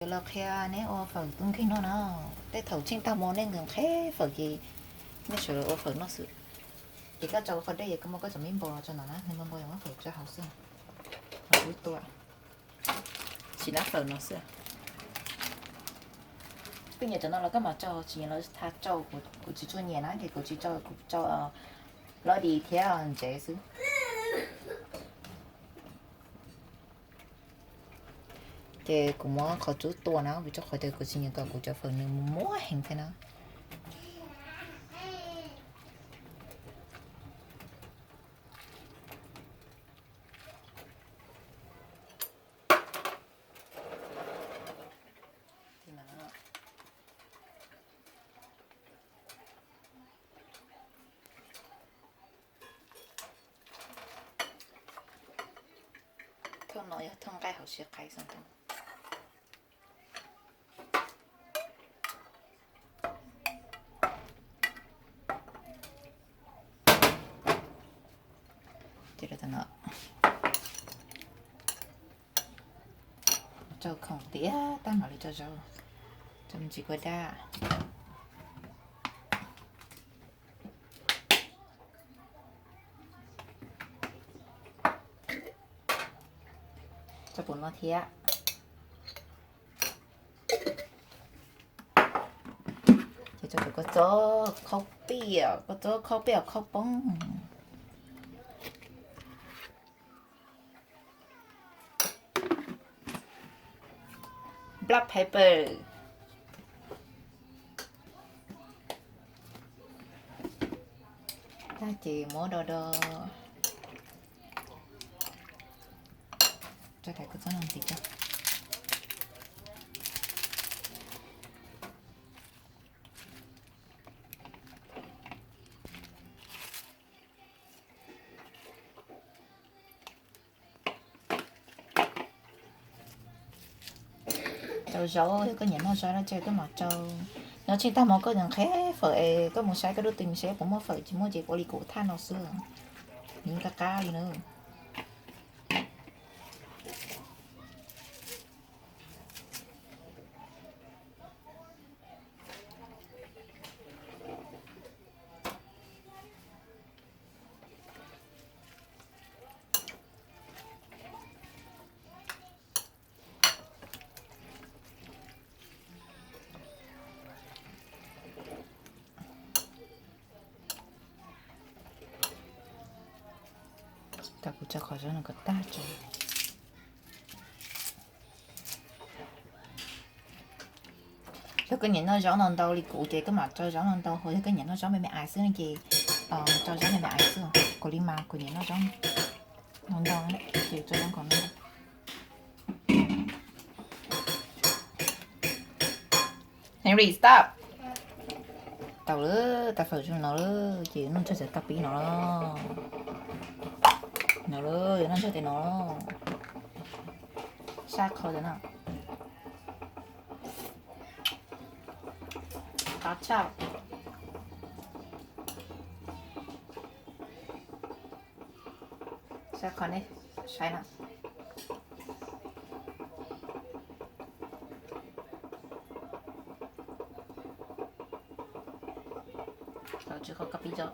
Los qhia neb ua fawm tub nkeeg noj na. Tej thaum tsheej tag hmo nej nkawd nqhis fawm ces nej sawv daws ua fawm noj xwb. Ces koj tso qhov dej, koj muab koj cov me npau los tso ntawm na, nws npau npau yog muab fawm tso hauv xwb. Ho kuv tua, tsis nab fawm no xwb. Koj nyiam cov no los koj mam tso, tsis nyiam los tha tso. Kuv tsis tshua nyiam na ces kuv tsis tso, kuv tso lov di thiab ntsev xwb. Ces kuv muab qhov tsub tua na, vim rau qhov tias kuv tsis nyiam kom kuv cov fawm nws muag heev thiab na. Thooj no yog thooj nqaij hauv siab qaib xwb. Rau khoom tiav tag mam li tso zaub, tso me ntsis kua dab. Tso puv no thiab. Ces tso kua txob khaub piam, kua txob khaub piam khaub poob. Black pepper. Tag ces muab do do. Tso tais kua txob no ntxiv tso. Rau zaub, yog koj nyiam noj zaub no ces koj mam rau. Nyob tsheej tag hmo koj nyiam nqhis fawm es koj mus saib koj lub twg seb puas muaj fawm, tsis muaj ces ua li kuv thaj no xwb, yeej qab qab li na. Tau kuv tso qhov zaub no kom tag tso. Yog koj nyiam noj zaub ntau ntau li kuv ces koj mam rau zaub ntau ntau, ho yog koj nyiam noj zaub me me ais xwb no ces rau zaub me me ais xwb. Kuv li mas kuv nyiam noj zaub ntau ntau ces rau zaub kom ntau. Henry, stop. Tau lawm, tas fawm zoo no lawm ces noj ntsag tau pib no los. No lawm, yuav noj ntsag tes no. Sab qhov ntawd no. Qhov tshaj. Sab qhov nej saib no. Tau tsw qhov koj pib tso.